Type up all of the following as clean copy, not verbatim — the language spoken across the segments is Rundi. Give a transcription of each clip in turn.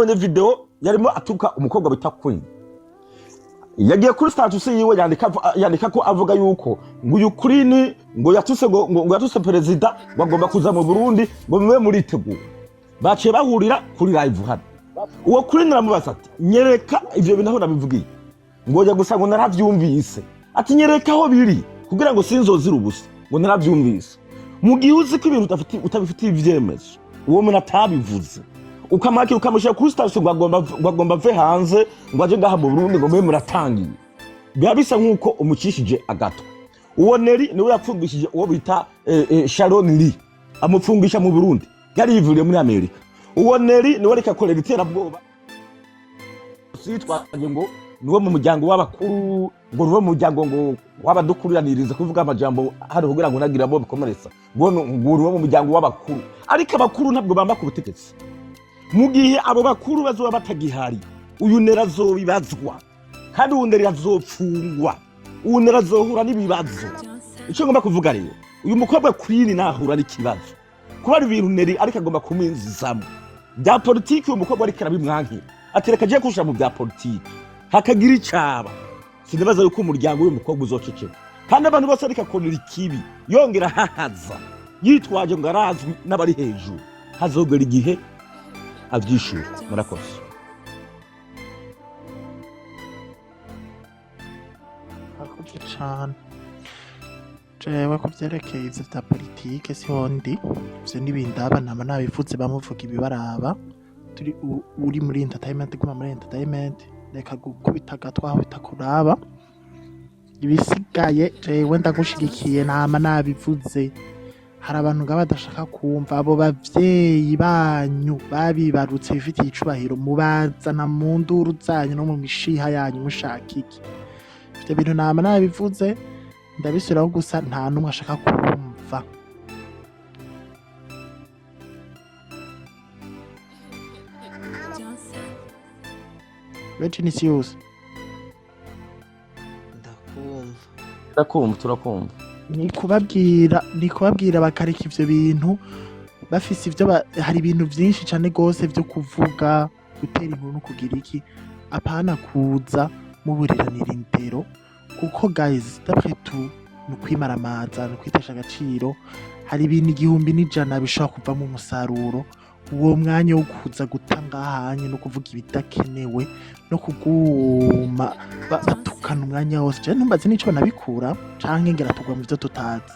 Nabonye video yarimo atuka umukobwa bita Queen. Yagiye kuri status yiwe yandika ko avuga yuko ngo uyu Queen ngo yatuse ngo yatuse perezida, ngo agomba kuza mu Burundi, ngo mube muritegura. Baciye bahurira kuri live hano. Uwo Queen aramubaza ati: "Nyereka ivyo bintu aho nabivugiye." Ngo jya gusa ngo naravyumvise. Ati: "Nyereka aho biri kugira ngo sinzozira ubusa." Ngo naravyumvise. Mu gihe uzi ko ibintu utabifitiye ivyemezo, uwo muntu atabivuze, ukamwakira ukamushyira kuri status ngo agomba ave hanze ngo aje ngaha mu Burundi, ngo mube muratangiye, biba bisa nk'uko umucishije agatwe. Uwo Neri niwe yapfungishije uwo bita Sharon Lee, amupfungisha mu Burundi yari yivuriye muri Amerika. Uwo Neri niwe ariko akorera iterabwoba, sitwaje ngo niwo mu muryango w'abakuru, ngo niwo mu muryango ngo w'abadukuriraniriza kuvuga amajambo hano kugira ngo nagire abo bikomeretsa, ngo niwo mu muryango w'abakuru. Ariko abakuru ntabwo bamba ku butegetsi. Mu gihe abo bakuru bazoba batagihari, uyu Nera azobibazwa, kandi uyu Nera azopfungwa, uyu Nera azohura n'ibibazo. Icyo ngomba kuvuga rero, uyu mukobwa Queen nahura n'ikibazo kuba ari ibintu Neri ariko agomba kumwinjizamo bya politiki, uyu mukobwa ariko arabimwankira, ati: "Reka agiye kushira mu bya politiki." Hakagira icaba, sinibaza yuko umuryango w'uyu mukobwa uzoceceka. Kandi abantu bose ariko akorera ikibi, yongera ahahaza yitwaje ngo arazwi n'abari hejuru, hazogera igihe avyishura. Murakoze. Murakoze cane. Jewe ku vyerekeye ivyo vya politike siho ndi, ivyo ntibindaba, nama nabivuze, bamuvuga ibibaraba. Turi uri muri entertainment, guma muri entertainment, reka gukubita agatwe aho bitakuraba. Ibisigaye jewe ndagushigikiye, nama nabivuze. Hari abantu ngaba badashaka kumva, abo bavyeyi banyu babibarutse bifitiye icubahiro, mubazana mu nduru zanyu no mu mishiha yanyu mushaka iki? Ivyo bintu nama nabivuze, ndabisubiraho, gusa nta n'umwe ashaka kumva. Reginisius. Ndakumva. Turakumva, turakumva. Ni kubabwira bakareka ivyo bintu bafise ivyo hari ibintu vyinshi cane gose vyo kuvuga, gutera inkuru no kugira iki, apana kuza muburiranira indero. Kuko guys, d'après tout, ni ukwimaramaza, ni ukwitesha agaciro. Hari ibintu 1001 bishobora kuvamo umusaruro. Uwo mwanya wo kuza guta ngahanye no kuvuga ibidakenewe no kuguma batukana umwanya wose, jewe ntumbaze n'ico banabikura, canke ngira tugwa mu vyo tutazi.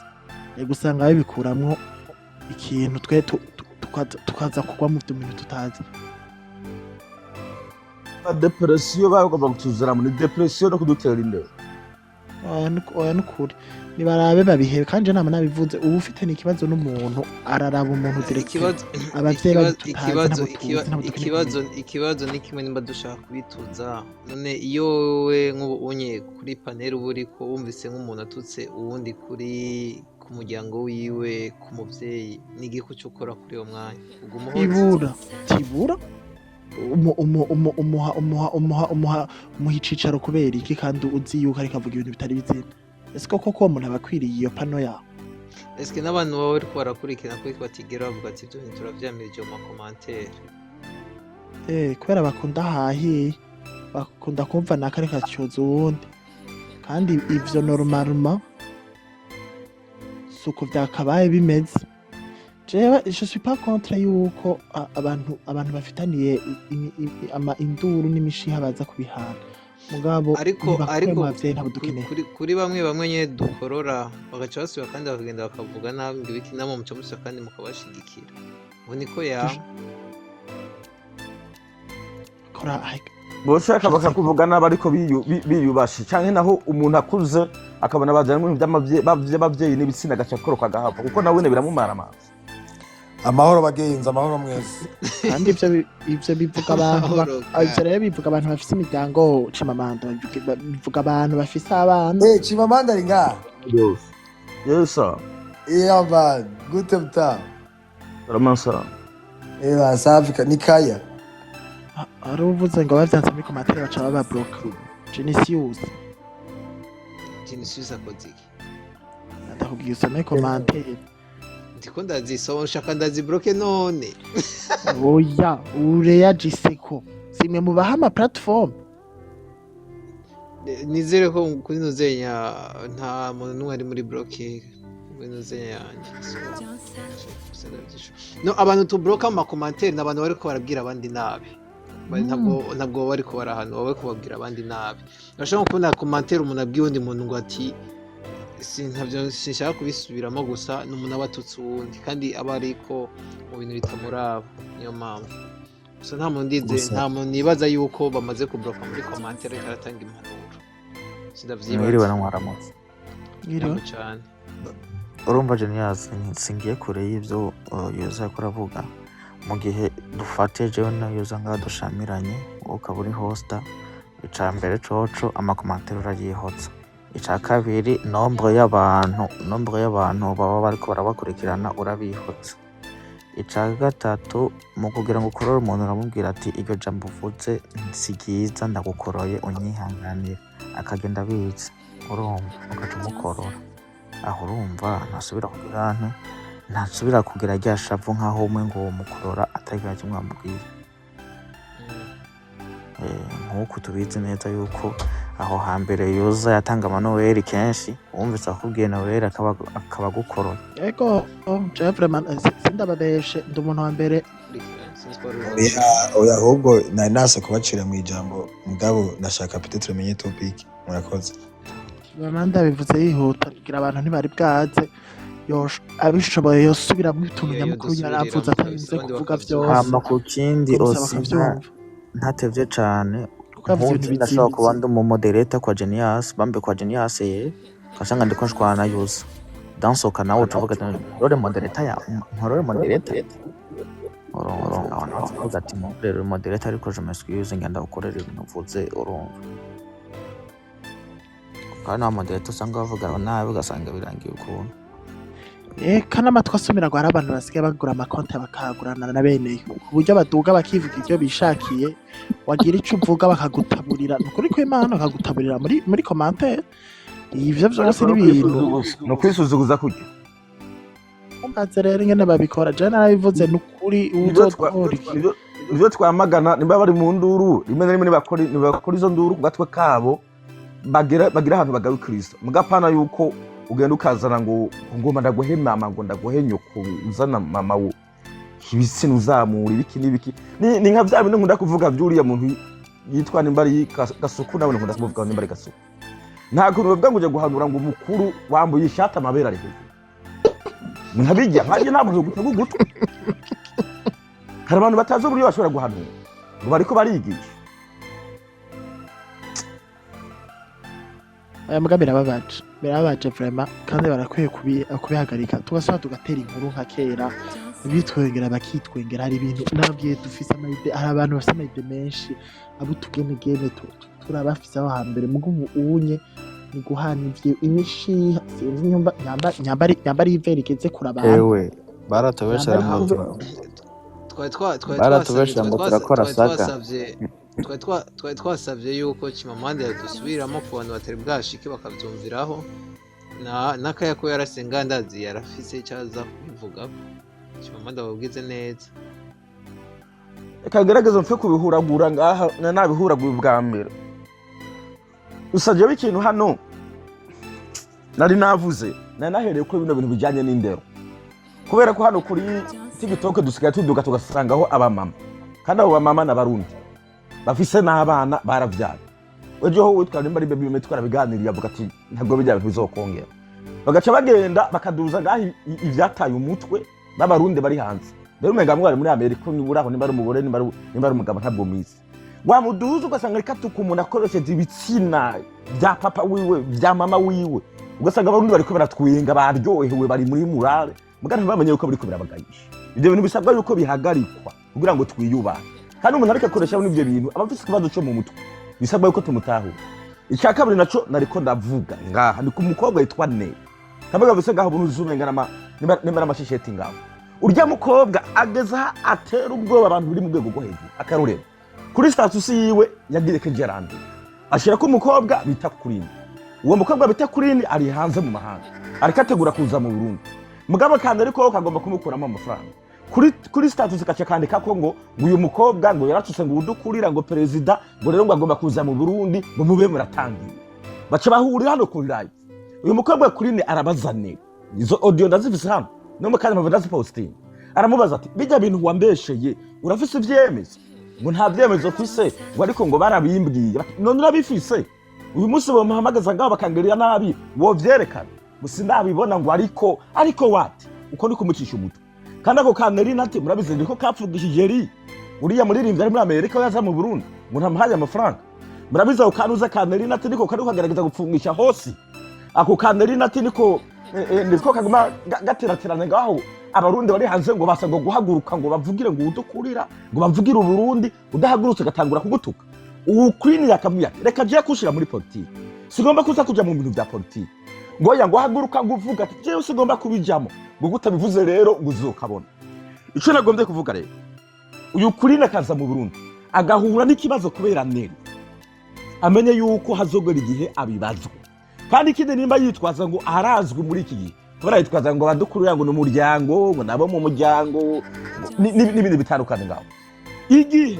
Ego, usanga babikuramwo ikintu, twe tukaza kugwa mu bintu tutazi. Dépression bagomba kutuzana muri dépression no kudutera indero. Oya, nukuri nibarabe babihebe. Kandi je nama nabivuze, uba ufite n'ikibazo n'umuntu, araraba umuntu direct. Ikibazo Abavyeyi ikibazo tutazi, ikibazo ntabwo tuzi, ntabwo dukeneye ikibazo kumenya. Ikibazo ni kimwe: nimba dushaka kubituza, none iyo wowe nk'ubu unye kuri panel uba uriko wumvise nk'umuntu atutse uwundi kuri ku muryango wiwe, ku muvyeyi, ni igiki uca ukora kuri uwo mwanya? Uguma uhoze? Ibura tibura umuha umuha umuha umuha umuha icicaro kubera iki, kandi uzi yuko ariko avuga ibintu bitari bizima? Ese koko uwo muntu aba akwiriye iyo pano yawe? Eske n'abantu baba bariko barakurikirana kuko batigera bavuga ati ibyo bintu turavyamirije mu ma commentaires? Eh, kubera bakunda hahiye, bakunda kumva naka ariko acyoza uwundi, kandi ivyo normalement suko vyakabaye bimeze. Jewe je suis pas contre yuko abantu bafitaniye induru n'imishiha baza kubihana, mugabo Ariko ntibakure ariko mu bavyeyi, ntabwo dukeneye. Kuri bamwe bamwe nyene dukorora, bagaca basubira kandi bakagenda bakavuga nabi ngo ibiki, namwe muca musubira kandi mukabashigikira, ngo niko yama. Kora. Boshaka bakakuvuga nabi ariko biyubashe, canke naho umuntu akuze akabona bazana ibintu vy'abavyeyi n'ibitsina, agaca akoroka agahava, kuko nawe nyene biramumara amazi. Amahoro bagenzi, amahoro mwese. Kandi ivyo bivuga abantu Amahoro. Ivyo rero bivuga abantu bafise imiryango. Chimamanda, bivuga abantu bafise abana. Eh, Chimamanda ari ngaha? Yes sir. Yeah man, gute mta? Ramasa. Eh, ba safi ni kaya. Hari uvuze ngo bavyanse muri commentaire baca bababloka. Genisius. Genisius akoze iki? Ndakubwiye usome commentaire. Ndiko ndazisoma, nshaka ndazibloke none. Oya, ureyajiseko simwe mubaha ama platform. Nizere ko kuri nuzenya nta muntu n'umwe ari muri bloqué kuri nuzenya yanjye. So, gusa ndavyishura. No abantu tubloka mu ma commentaires ni abantu bariko barabwira abandi nabi. Ntabwo baba bariko barahana, baba bariko babwira abandi nabi. Urashobora kubona commentaire umuntu abwiye uwundi muntu ngo ati ntavyo sinshaka kubisubiramo, gusa ni umuntu aba atutse uwundi kandi aba ariko mu bintu bitamuraba. Niyo mpamvu gusa nta muntu ndize Gusa nta muntu nibaza yuko bamaze kubloka muri commentaire ariko aratanga impanuro. Mwiriwe. Sindavyibaza. Na mwaramutse. Mwiriwe. Yego cane. Urumva Genius, singiye kure y'ivyo Yoza yariko aravuga. Mu gihe dufate jewe na Yoza ngaha dushamiranye, wowe ukaba uri hosta, ica mbere coco ama commentaires urayihotsa. Ica kabiri, nombre y'abantu baba bariko barabakurikirana urabihotsa. Ica gatatu, mu kugira ngo ukorore umuntu uramubwira ati: "Iryo jambo uvuze si ryiza, ndagukoroye, unyihanganire." Akagenda abizi, urumva ugaca umukorora aho. Urumva ntasubira kugira nte, ntasubira kugira rya shavu nkaho umwe ngo womukorora atagira kimwe wamubwiye. Nk'uku tubizi neza yuko aho hambere Yoza yatanga amanoweli kenshi, wumvise akubwiye noweli akaba agukoroye. Ego, jewe vraiment sindababeshe, ndi umuntu wa mbere. Sinzi ko wari Oya, oya, ahubwo nari nase kubacira mu ijambo, mugabo nashaka peut-être menye topic. Murakoze. Vraiment ndabivuze yihuta kugira abantu ntibari bwaze. Abishoboye yosubiramwo utuntu Iyo nyamukuru yaravuze yodusubiriramo atarinze abandi kuvuga bakavyumva. vyose. Hama ku kindi Gusa osi bakavyumva ntatevye cane, kuko yavuze nk'ubu ibintu ndashobora kuba bizimbitse. ndi umu moderator kwa Genius, bambe kwa Genius, ye ugasanga ndiko nshwana na Yusa, dansoka nawe ucavuga ati: "Nkorore moderator ya nkorore moderator." Urumva aho nawe uvuga ati: "Nkorere moderator, ariko je m'excuse, ngenda gukorera ibintu uvuze." Urumva kandi nta moderator usanga bavuga nabi, ugasanga birangiye ukuntu. Eka n'amatwi asumira ngo hari abantu basigaye bagura amakonti bakayagurana na beneyo, ku buryo baduga bakivuga ibyo bishakiye, wagira ico uvuga bakagutaburira. Ni ukuri kw'Imana, bakagutaburira muri commentaire. Ivyo vyose Ariko ni no ibintu kwisuzuguza, no kwisuzuguza kurya. Mbaze rero ingene babikora. Jewe narabivuze, ni ukuri. Nivyo Uzotora iki? Nivyo twamagana. Niba bari mu nduru, rimwe na rimwe nibakora izo nduru ku gatwe kabo, bagira ahantu bagarukiriza. Mugapana yuko ugenda ukazana ngo ngoma ndaguhe mama, ngo ndaguhe nyoko, uzana mama wo ibitsina, uzamura ibiki n'ibiki. Ni nka vya bintu nkunda kuvuga vy'uriya muntu yitwa nimba ari Gasuku. Nawe nkunda kumuvuga nimba ari Gasuku. Nta kuntu bavuga ngo uje guhanura ngo umukuru wambuye ishati, amabere ari hejuru, nkabijya nkanjye nta muntu gutega ugutwi. Hari abantu batazi uburyo bashobora guhanura ngo bariko barigisha. Aya mbwa birababaje, birababaje vraiment, kandi barakwiye kubihagarika, tugasubira tugatera inkuru nka kera, bitwengera bakitwengera. Hari ibintu nabwiye dufise ama idées, hari abantu bafise ama idées menshi, abo utugenegene turabafise aho hambere. Mugo ubu unye ni guhana ivyo imishiha, sinzi nyumba nyamba ari ivere igeze kure abantu. Ewe, baratubeshera nyamba ngo Twari twasavye baratubeshera twari ngo turakora saga. Twari twasavye yuko Chimamanda yadusubiramo ku bantu batari bwashike bakavyumviraho na n'akaya ko yarasenga, ndazi yarafise icyo aza kubivugako. Chimamanda wabwize neza. Reka ngerageze mpfe kubihuragura ngaha nabihuraguye ubwa mbere. Gusa jewe ikintu hano nari navuze, nari nahereye kuri bino bintu bijyanye n'indero, kubera ko hano kuri TikTok dusigaye tuduga tugasangaho abamama, kandi abo bamama n'Abarundi bafise n'abana baravyaye. Ejo ho witwa nimba ari Baby twarabiganiriye, avuga ati ntabwo bijya bintu bizokongera. Bagaca bagenda bakaduza ngaho ivyataye umutwe b'Abarundi bari hanze. Rero umenga bamwe bari muri Amerika, niba uraho, nimba ari umugore, nimba ari umugabo, ntabwo mizi. Wamuduza ugasanga ariko atuka umuntu akoresheje ibitsina bya papa wiwe, bya mama wiwe, ugasanga Abarundi bariko baratwenga, baryohewe, bari muri murale, muga ntibamenye yuko biriko birabagayisha. Ivyo bintu bisabwa yuko bihagarikwa kugira ngo twiyubahe. Kandi umuntu ariko akoresha n'ivyo bintu aba afise ikibazo co mu mutwe, bisabwa yuko tumutahura. Icya kabiri naco nariko ndavuga ngaha ni ku mukobwa yitwa Ne kavuga bise ngaho ubuntu uzumenga nimba n'amashisheti ngaho. Urya mukobwa ageze aho atera ubwoba abantu biri mu rwego rwo hejuru. Akarorero, kuri status yiwe yagiye ko Gerard ashira ko umukobwa bita Queen. Uwo mukobwa bita Queen ari hanze mu mahanga, ariko ategura kuza mu Burundi. Mugabo kandi ariko kagomba kumukuramo amafaranga kuri status, gace kandika ko ngo uyu mukobwa ngo yaratutse ngo udukurira ngo perezida, ngo rero ngo agomba kuza mu Burundi, ngo mube muratangiye. Baca bahurira hano kuri live. Uyu mukobwa kuri ne arabazanira izo audio, ndazifise hano no mu kanya mpava ndazipostinga. Aramubaza ati: "Bijya bintu wambesheye urafise ivyemezo?" Ngo nta vyemezo mfise, ngo ariko ngo barabimbwiye. Bati: "None urabifise? Uyu munsi bamuhamagaza ngaho bakangirira nabi, wovyerekana?" Ngo sindabibona, ngo ariko wati uko ni kumucisha umutwe. Kandi ako kaneri ati murabizi niko kapfugishije ri uriya muririmbyi ari muri Amerika yaza mu Burundi ngo ntamuhaye amafaranga. Murabizi ako kanuza kaneri ati niko kari kagerageza gupfungisha hose. Ako kaneri ati niko kaguma gateraterana ngaho Abarundi bari hanze, ngo basa ngo guhaguruka ngo bavugire ngo udukurira, ngo bavugire Uburundi. Udahagurutse gatangura kugutuka. Ubu Queen yakamubwira ati: "Reka je kushira muri politiki, sigomba kuza kuja mu bintu bya politiki." Ngo ya ngo haguruka, ngo uvuga ati: "Jewe sigomba kubijamo." Ngo gutabivuze rero ngo uzokabona. Ico nagombye kuvuga rero, uyu Queen akaza mu Burundi agahura n'ikibazo kubera Neri, amenye yuko hazogera igihe abibazwa. Kandi ikindi, nimba yitwaza ngo arazwi muri iki gihe, kubera yitwaza ngo abadukurira ngo ni umuryango, ngo nabo mu muryango, n'ibindi bitandukanye ngaho, igihe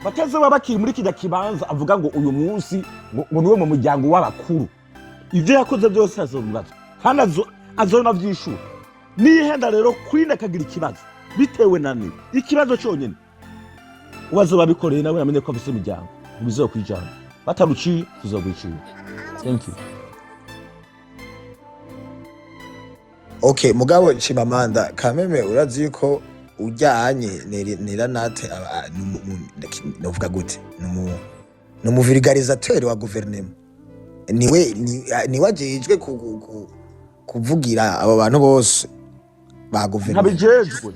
batazoba bakiri muri kijya kibanza avuga ngo uyu munsi ngo niwe mu muryango w'abakuru, ibyo yakoze byose azobibazwa kandi azonavyishura. Nihenda rero Queen akagira ikibazo bitewe na ni ikibazo cyonyine, uwazoba abikoreye nawe amenye ko afise imiryango ntibizokwijana. Bataruciye tuzogwiciye. Thank you. Okay, mugabo Chimamanda kameme, urazi yuko ujyanye Neranate novuga gute, ni umuvulgarisateur wa guverinoma, niwe niwe ajejwe kuvugira abo bantu bose ba guverinoma. Ntabijejwe.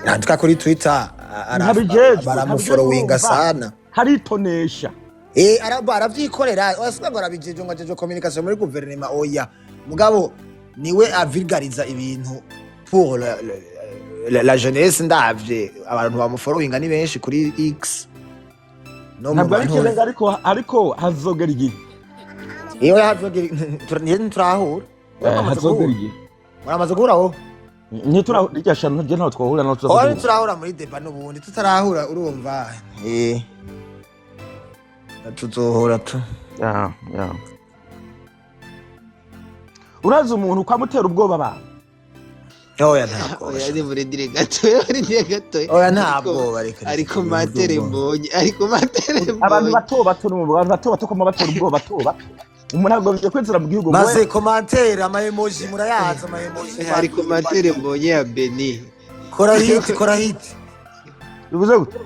Nandika kuri Twitter Ntabijejwe. baramufollowinga Ntabijejwe. sana. Haritonesha. Aravyikorera, wasuka ngo arabijejwe, ngo ajejwe communication muri guverinoma. Oya, mugabo niwe avulgariza ibintu pour la jeunesse. Ndavye abantu bamufollowinga ni benshi kuri X no mu Ntabwo ari bantu. ikirenga, ariko hazogera igihe. Iyo hazogera ntiturahura. Hazogera igihe. Muramaze guhura wowe? Ntitura irya shano ntabwo ntaho twahura naho Oya. tuza. Ntiturahura muri débat n'ubundi tutarahura, urumva, tuzohora tu Ya. Urazi umuntu ukamutera ubwoba abantu. Oya, ntabwo. Oya, ni murindire gatoya, murindire gatoya. Oya, ntabwo, reka. Ariko matere mbonye, ariko matere Abantu mbonye. bato bato ni abantu bato bato koma batera ubwoba bato bato. Umuntu agombye kwinjira mu gihugu ngo Maze commentaire, ama emoji murayazi, ama emoji. Ariko matere mbonye ya Beni. Kora hit, kora hit. Bivuze gute?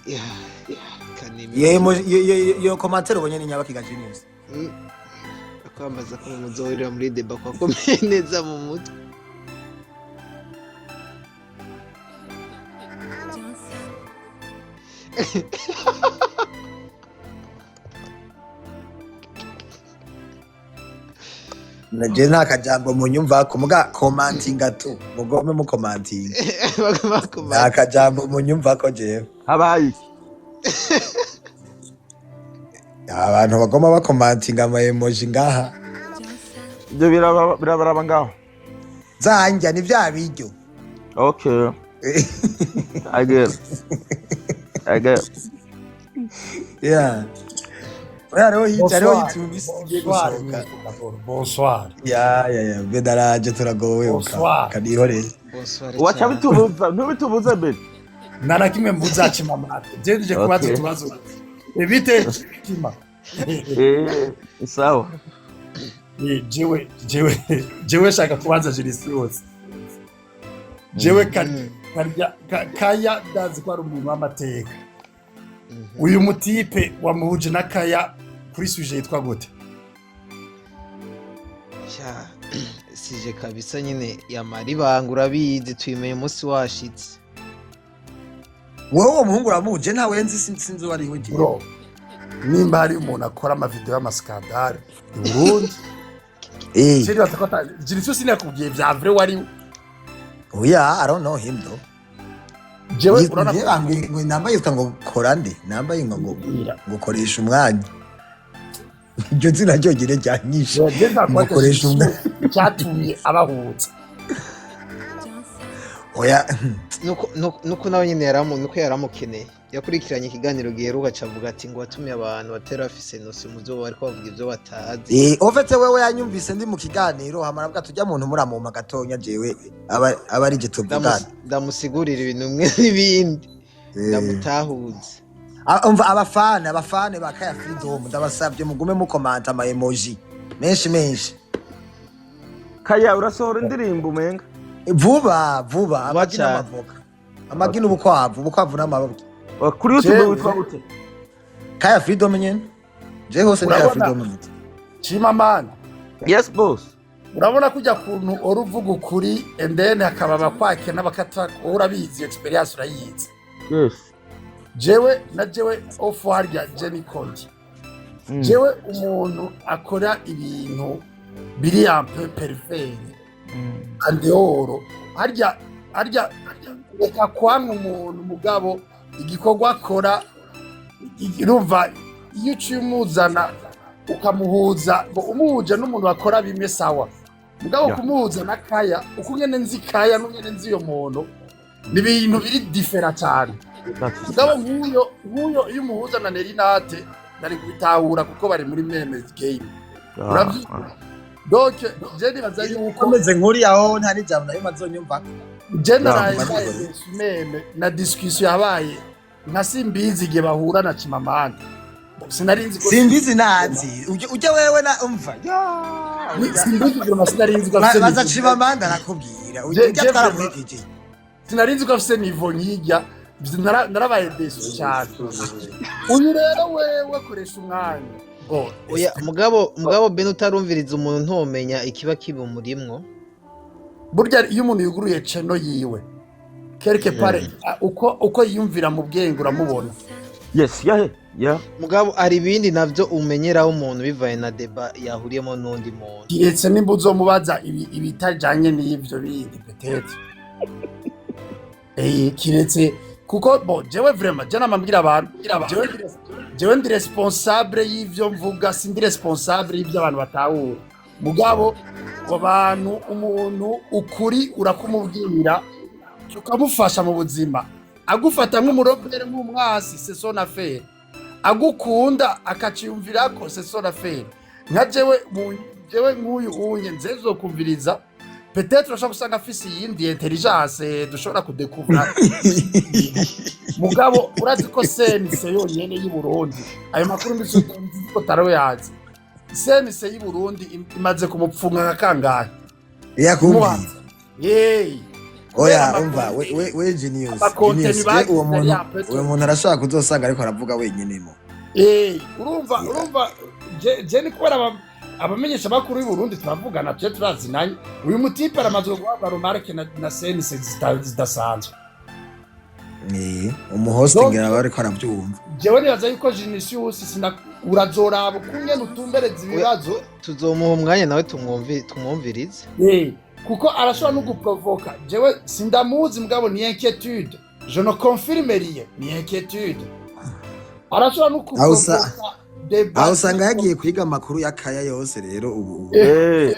Ya, kanime. Iyo emoji, iyo commentaire ubonye ni Nyabakiga Genius. Kwambaza ko muzohurira muri débat kwakomeye neza mu mutwe. Naje nta kajambo munyumva ko muga commentinga tu mugome mu commentinga. Baguma Nta kumara. kajambo munyumva ko jewe. Habaye iki? Abantu bagoma bakomantinga ama emoji ngaha. Ibyo birabaraba ngaho. Zanjya ni vya biryo. Okay, I get it. I get it. Yeah, oya, hariho hit, hariho Bonsoir. hit mu minsi igiye Bonsoir, gusohoka. d'abord. Bonsoir. Ya, bedaraje, turagowe. Bonsoir. Kanihorere. Bonsoir Waca cyane. bitubuza, ntubitubuze mbere. Nta na kimwe mvuza, Chimamanda. Je nje kubaza utubazo. Bite Chima? Sawa. Jewe shaka kubaza Julius. Jewe karya Kaya ndazi ko ari umuntu w'amateka. Uyu mutipe wamuhuje na Kaya kuri sujet yitwa gute? Sha, sije kabisa nyine yamara ibanga, urabizi tuyimenye umunsi washitse. Wowe uwo muhungu uramuje? Ntawe nzi, sinzi uwo ari we jewe. Bro, nimba hari umuntu akora amavideo y'amaskandale i Burundi, Jeri batakota, Julius sinakubwiye vya vrai wari we. Oya, I don't know him though. Jewe urabona Njye bambwiye ngo namba yitwa ngo kora nde, namba yitwa ngo koresha umwanya. Iryo zina ryonyine ryanyishe. Je ndakubaza. Mukoresha umwe. Icyatumye abahuza. Oya. Nuko nawe nyine nuko yaramukeneye, yakurikiranye ikiganiro giheruka, acavuga ati ngo watumiye abantu batari bafise notion mu byo bariko bavuga, ibyo batazi. Au fait wewe yanyumvise ndi mu kiganiro, hamara avuga tujya muntu muramumpa gatonya, jewe aba ari je tuvugana. Ndamusigurira ibintu bimwe n'ibindi, ndamutahuze. Ah, umva, abafana ba Kaya Freedom, ndabasabye mugume mukomanta ama emoji menshi menshi. Kaya, urasohora indirimbo umenga? Vuba vuba. Amagi Cyane. n'amavoka, amagi n'ubukwavu, ubukwavu n'amaboko. Kuri YouTube witwa gute? Kaya Freedom nyene, je hose ni Kaya Urabona? Freedom nyene. Chimamanda. Yes boss. Urabona kujya kuntu ora uvuga ukuri and then hakaba abakwake n'abakata, wowe urabizi, experience urayizi. Yes. Jewe na jewe off harya Jenny Conti. Jewe umuntu akora ibintu biri un peu pervers andehoro harya harya, reka kwanga umuntu, mugabo igikorwa akora urumva iyo uciye umuzana ukamuhuza ngo umuhuje n'umuntu bakora bimwe, sawa, mugabo kumuhuza na Kaya, uko ngene nzi Kaya n'ungene nzi uyo muntu, ni ibintu biri différents cyane. Mugabo nk'uyo iyo umuhuza na Nerinate nari kubitahura, kuko bari muri même game. Uravyumva? Donc je nibaza yuko Ameze nk'uri aho, nta n'ijambo nayo mazonyumva. Je naraye Mbaye. mbaye même na discussion yabaye nka Simbizi igihe bahura na Chimamanda, sinari nzi ko Simbizi nazi ujya wewe na umva. Simbizi vraiment, sinari nzi ko afise Baza niveau. Chimamanda arakubwira ujya Je twaramuhejeje. Sinari nzi ko afise niveau nk'ijya. Narabaye déçu cyane. Uyu rero wewe akoresha umwanya ngo Oya, mugabo Ben, utarumviriza umuntu ntomenya ikiba kibumurimwo. Burya iyo umuntu yuguruye chaîne yiwe, quelque part uko yiyumvira mu bwenge uramubona. Yes, yeah. Mugabo hari ibindi navyo umenyeraho umuntu bivanye na débat yahuriyemo n'undi muntu. Kiretse nimba uzomubaza ibitajanye n'ivyo bindi peut-être, kiretse kuko bo jewe vraiment je namambwira abantu, jewe ndi responsable y'ivyo mvuga, sindi responsable y'ivyo abantu batahura. Mugabo abantu, umuntu ukuri urakumubwira, ukamufasha mu buzima, agufata nk'umurobere, nk'umwasi, c'est son affaire. Agukunda akaciyumvirako, c'est son affaire. Nka jewe jewe nk'uyu unye nzezokumviriza, peut-être urashobora gusanga afise iyindi intelligence dushobora kudekuvura. Mugabo urazi ko CNC yonyene y'i Burundi, ayo makuru ndetse ko tarawe yazi, CNC y'i Burundi imaze kumupfunga nka kangahe? Yakubwiye? Yeee. Oya. Kubera Umva, we Genius. Amakonteni Genius, je bagize uwo muntu ya Petro. Uwo muntu arashaka kuzosanga ariko aravuga wenyine mo. Urumva urumva je ni kubera abamenyesha bakuru b'i Burundi turavugana, tuje turazinanye. Uyu mutipe aramaze guhabwa remarque na CNC zidasanzwe. Umuhosting aba ariko arabyumva. Jewe nibaza yuko Vinicius sina urazoraba ukungene utumbereza ibibazo. Tuzomuha umwanya nawe tumwumvirize. Kuko arashobora no guprovoka. Jewe sindamuzi, mugabo ni inquiétude, je ne confirme rien, ni inquiétude, arashobora no Aho guprovoka débat. Aho usanga yagiye kwiga amakuru y'akaya yose rero ubu.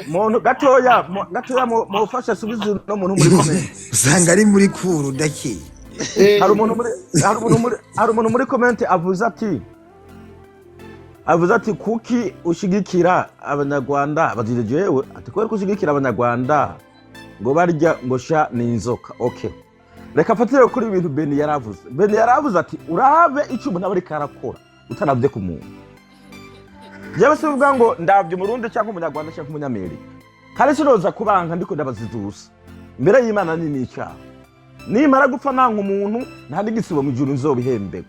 Muntu gatoya gatoya mufasha subize no muntu muri comment. Usanga ari muri kuru daki. Hari umuntu muri comment avuze ati kuki ushigikira abanyarwanda? Bazire jewe ati kubera ko ushigikira abanyarwanda ngo barya ngo sha ni inzoka. Okay, reka fatire kuri ibintu Beni yaravuze. Beni yaravuze ati urabe icyo umuntu aba ariko arakora utaravye ku muntu. Jewe sivuga ngo ndavye umurundi cyangwa umunyarwanda cyangwa umunyamerika, kandi sinoza kubanka ndiko ndabaziza ubusa imbere y'Imana. Ni n'icyaha nimara gupfa nanka umuntu, nta n'igisibo mu ijuru nzobihemberwa.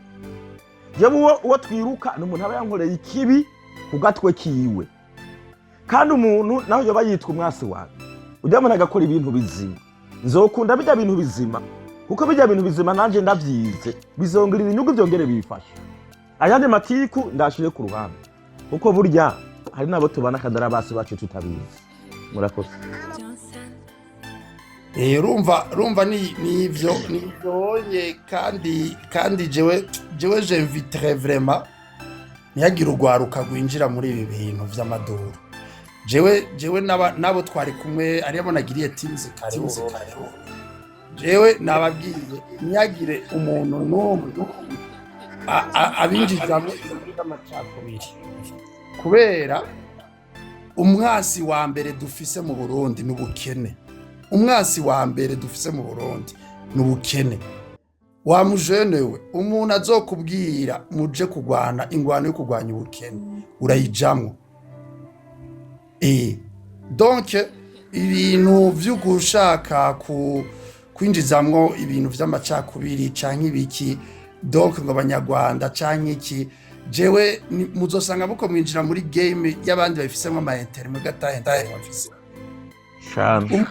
Jewe uwo twiruka ni umuntu aba yankoreye ikibi ku gatwe kiwe. Kandi umuntu naho yoba yitwa umwasi wawe, ujya muntu agakora ibintu bizima, nzokunda bijya bintu bizima, kuko bijya bintu bizima nanje ndavyize, bizongerera inyungu, byongere bifashe. Ayandi matiku ndashire ku ruhande, kuko burya hari n'abo tubana kandi ari abasi bacu tutabizi. Murakoze. Urumva nivyo nivyoye. Kandi jewe j'inviterais vraiment Ntihagire urwaruka rwinjira muri ibi bintu vy'amaduru. Jewe n'abo twari kumwe, ariyo nagiriye teams kare, jewe nababwiye ntihagire umuntu n'umwe abinjizamwo ibintu by'amacakubiri, kubera umwasi wa mbere dufise mu Burundi ni ubukene. Umwasi wa mbere dufise mu Burundi ni ubukene. Wa mujene we, umuntu azokubwira muje kugwana ingwano yo kugwanya ubukene, urayijamwo. Donc ibintu vyo gushaka ku kwinjizamwo ibintu vy'amacakubiri canke ibiki, donc ngo abanyarwanda canke iki, jewe muzosanga muko mwinjira muri game y'abandi babifisemwo ama intérêts, mwebwe ata intérêt bafise. Cyane.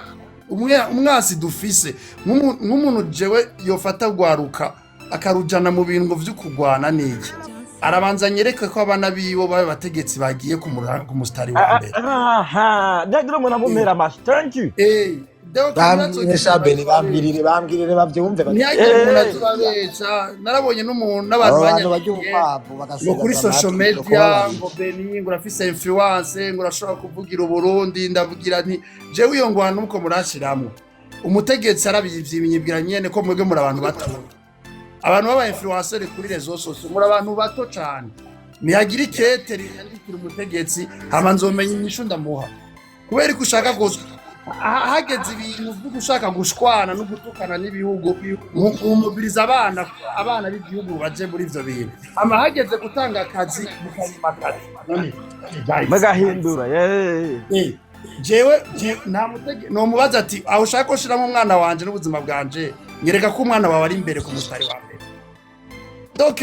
Umwasi dufise, nk'umuntu jewe yofata rwaruka akarujana mu bintu ngo vyo kugwana niki, arabanza anyereke ko abana biwe babe bategetsi bagiye ku musitari wa mbere. Aha ndagira umuntu amumera amashi, thank you. Donc Bambwire shabeni, bambwirire, bambwirire bavyumve ntihagire umuntu Eh. azobabesha. Narabonye n'umuntu n'abantu Abo bantu barya banyandikiye ubukwavu ngo bagasigaza kuri social amatwi ngo media kubabarira. ngo Beni, ngo urafise influence, ngo urashobora kuvugira Uburundi. Ndavugira nti jewe iyo ngwano uko murashiramwo umutegetsi arabivyibwira nyene ko mwebwe muri abantu bato, abantu b'aba influenceur kuri réseaux sociaux, muri abantu bato cane. Ntiyagira ikete riyandikira umutegetsi, hama nzomenya inyishu ndamuha. Kubera ko ushaka gusa hageze ibintu byo gushaka gushwana no gutukana n'ibihugu, mumubiriza abana b'igihugu baje muri ivyo bintu, hama hageze gutanga akazi mukanyima akazi. None guys, Mugahindura yeee. Jewe nta mutege nomubaza ati aho ushaka ko nshiramo umwana wanje n'ubuzima bwanje, nyereka ko umwana wawe ari imbere ku musitari wa mbere. Donc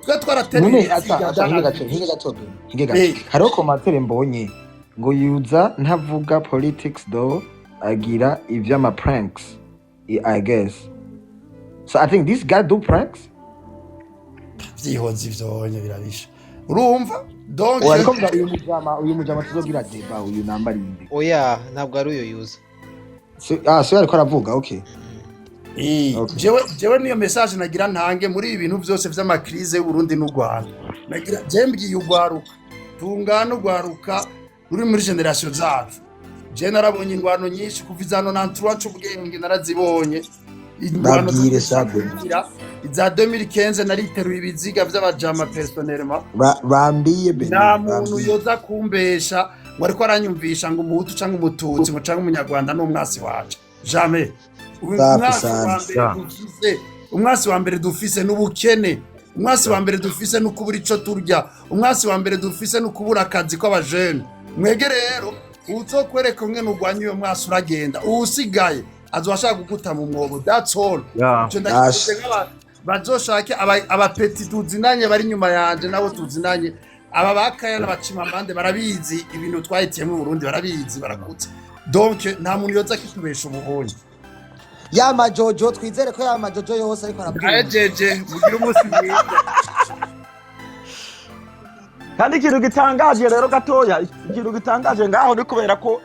twe twaratereye None ata ibiziga. Ata hinge gato, hinge gato, hinge gato. Hariho commentaire mbonye ngo yuza ntavuga politics though, agira ivy'ama pranks, I guess. So I think this guy do pranks. Vyihoza ivyonye birabisha, urumva? Donc Oya, ariko mvuga uyu mujama tuzogira débat, uyu nambara inde. Oya, ntabwo ari uyo yuza. Ah, so ariko aravuga, okay. Okay. Jewe niyo message nagira ntange muri ibi bintu byose vy'ama crises y'u Burundi n'u Rwanda. Nagira je mbwiye urwaruka tungana, urwaruka ruri muri génération zacu. Je narabonye ingwano nyinshi kuva izano nantura ubwenge, narazibonye ingwano. Babwire sabwe. Iza 2015 nariteruye ibiziga vy'abajama personnellement. Bambiye Beni. Nta muntu Bambiye. yoza kumbesha ngo ariko aranyumvisha ngo umuhutu canke umututsi ngo canke umunyarwanda n'umwasi wacu, jamais. Safi Umwasi wa sana. mbere dufise, umwasi wa mbere dufise n'ubukene, umwasi wa mbere dufise n'ukubura ico turya, umwasi wa mbere dufise n'ukubura akazi kw'abajene. Mwege rero uzokwereka umwe nurwanya uyo mwasi, uragenda uwusigaye azoba ashaka kuguta mu mwobo, that's all. Ico ndakivuze nk'abantu bazoshake aba petits tuzinanye bari inyuma yanje, nabo tuzinanye, aba bakaya n'abacimamande barabizi ibintu twahitiyemo mu Burundi, barabizi, barakutse. Donc nta muntu yoza akitubesha ubuhonyi. Ya majojo, twizere ko ya majojo yose ariko arabyumva. Ayejeje, mugire umunsi mwiza. Kandi ikintu gitangaje rero gatoya, ikintu gitangaje ngaho ni kubera ko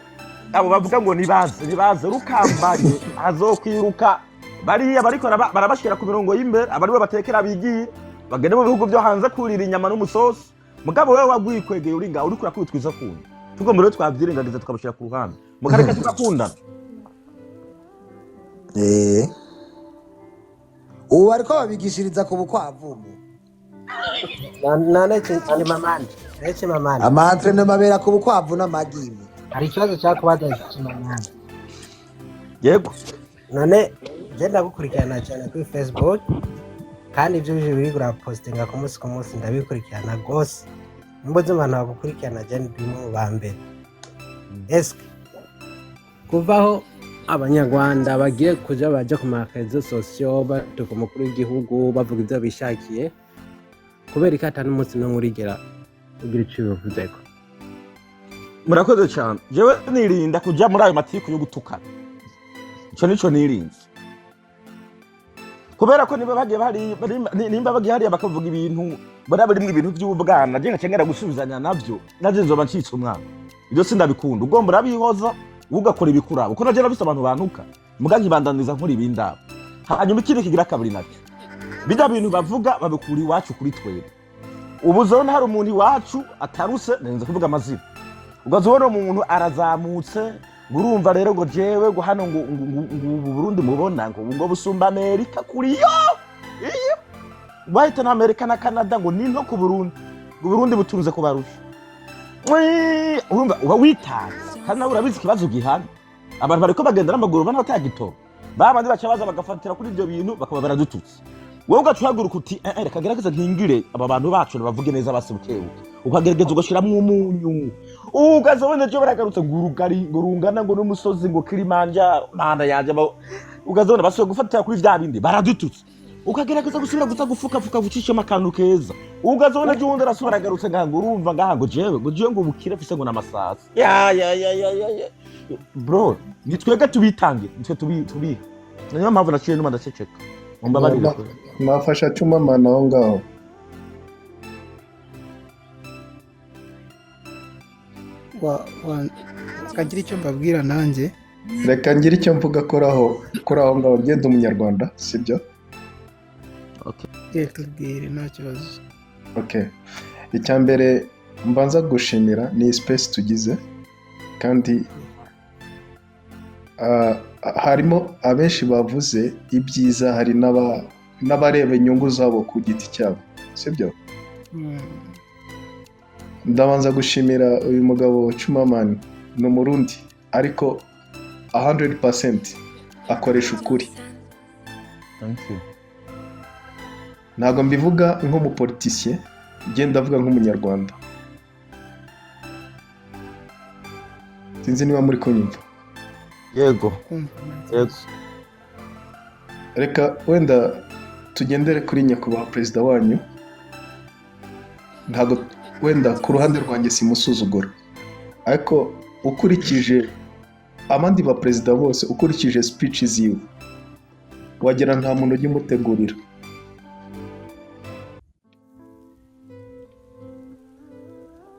abo bavuga ngo nibaze, nibaze rukambanye azokwiruka bariya bariko barabashyira ku mirongo y'imbere, abaribo batekera bigiye bagende mu bihugu byo hanze kurira inyama n'umusosi. Mugabo wewe wagwikwegeye uri ngaho, uriko urakubitwa izo kunda. Tugomba rero twavyirengagiza tukabushyira ku ruhande, mukareka tugakundana. Ubu bariko babigishiriza ku bukwavu ubu. None Chimamanda, Chimamanda. Ama entraînements abera ku bukwavu n'amagi. Hari ikibazo cyakubaza, Chimamanda. Yego. None je ndagukurikirana cyane kuri Facebook, kandi ibyo uje biri urapostinga ku munsi ku munsi ndabikurikirana rwose. Nimba uzi abantu bagukurikirana, je ndi mu ba mbere. Eske kuvaho abanyarwanda bagiye kuja baja ku ma réseaux sociaux batuka umukuru w'igihugu, bavuga ibyo bishakiye, kubera ko ata n'umunsi n'umwe urigera ugira ico ubivuzeko? Murakoze cyane. Jewe nirinda kuja muri ayo matiku yo gutukana, ico nico nirinze, kubera ko niba bagiye nimba bagiye hariya bakavuga ibintu bari barimwo ibintu by'ubwana, je nkaca ngera gusubizanya navyo, naje nzoba ncitse umwana. Ibyo sindabikunda. Ugomba urabihoza, ugakora ibikuraba, kuko naje nabise abantu bantuka muga nkibandaniza nkora ibindaba. Hanyuma ikindi kigira kabiri nacyo, bijya bintu bavuga babikura iwacu kuri twebwe. Ubu zone hari umuntu iwacu ataruse, nrenze kuvuga amazina, ugaza ubona umuntu arazamutse, ngo urumva rero ngo jewe ngo hano ngo ubu Burundi mubona ngo busumba Amerika kuri yo, iyo bahita na Amerika na Canada ngo ni nto ku Burundi, ngo Burundi butunze kubarusha. Urumva uba witanze, kandi nawe urabizi ikibazo gihari, abantu bariko bagenda n'amaguru bana batagitoro, babandi baca baza bagafatira kuri ibyo bintu, bakaba baradututse. Wowe ugaca uhaguruka uti: "Eh, eh, reka gerageza nkingire aba bantu bacu, bavuge neza basi bukebuke." Ukagerageza ugashiramwo umunyu, ugaza ubona ejo baragarutse ngo urugari ngo rungana ngo n'umusozi ngo Kilimanjaro, mana yanje, ugaza ubona basubiye gufatira kuri vya bindi baradututse, ukagerageza gusubira guza gufukafuka gucishamo akantu keza, ugaza ubona ejo wundi arasubira aragarutse ngaha ngo urumva ngaha ngo jewe ngo ubukire mfise ngo n'amasasi ya ya ya ya ya ya. Bro, ni twebwe tubitange, nitwe tubiha. Niyo mpamvu naciye numa ndaceceka, mumbabarire. Mwafasha cuma mana aho ngaho. Kagira icyo mbabwira nanjye. Reka ngire icyo mvuga kuri aho ngaho. Ngenda umunyarwanda, sibyo? Reka tubwire, nta kibazo. Okay, icya mbere mbanza gushimira ni space tugize, kandi harimo abenshi bavuze ibyiza, hari n'abareba inyungu zabo ku giti cyabo, sibyo? Ndabanza gushimira uyu mugabo Chumamani, ni umurundi ariko 100% akoresha ukuri. Thank you. Ntabwo mbivuga nk'umupoliticien, ngenda ndavuga nk'umunyarwanda. Sinzi niba muri kunyumva. Yego. Kumva nta Yego. kibazo. Reka wenda tugendere kuri nyakubahwa perezida wanyu. Ntabwo wenda ku ruhande rwanjye simusuzugura, ariko ukurikije abandi ba perezida bose, ukurikije speech ziwe, wagira nta muntu ujya umutegurira.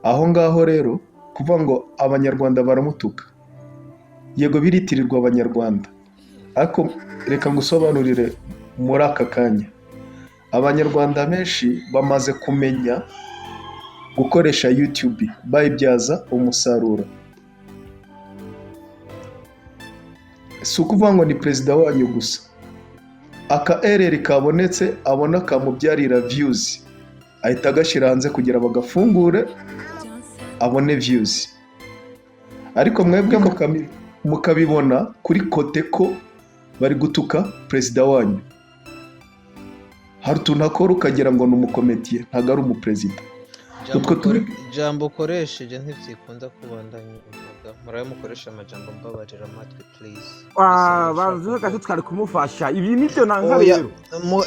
Aho ngaho rero kuvuga ngo abanyarwanda baramutuka, yego biritirirwa abanyarwanda, ariko reka ngusobanurire muri aka kanya, abanyarwanda benshi bamaze kumenya gukoresha YouTube bayibyaza umusaruro. Si ukuvuga ngo ni perezida wanyu gusa, aka error kabonetse abona kamubyarira views ahita agashyira hanze kugira bagafungure abone views, ariko mwebwe mukabibona kuri côté ko bari gutuka perezida wanyu. Hari utuntu akora ukagira ngo ni umucomédien, ntabwo ari umuperezida. Utwo turi Ijambo ukoresheje ntibyikunda kubandanya uvuga, murabe mukoresha amajambo mbabarira amatwi, please. Ah, banze gato, twari kumufasha, ibi nibyo nanka. Oya, Rero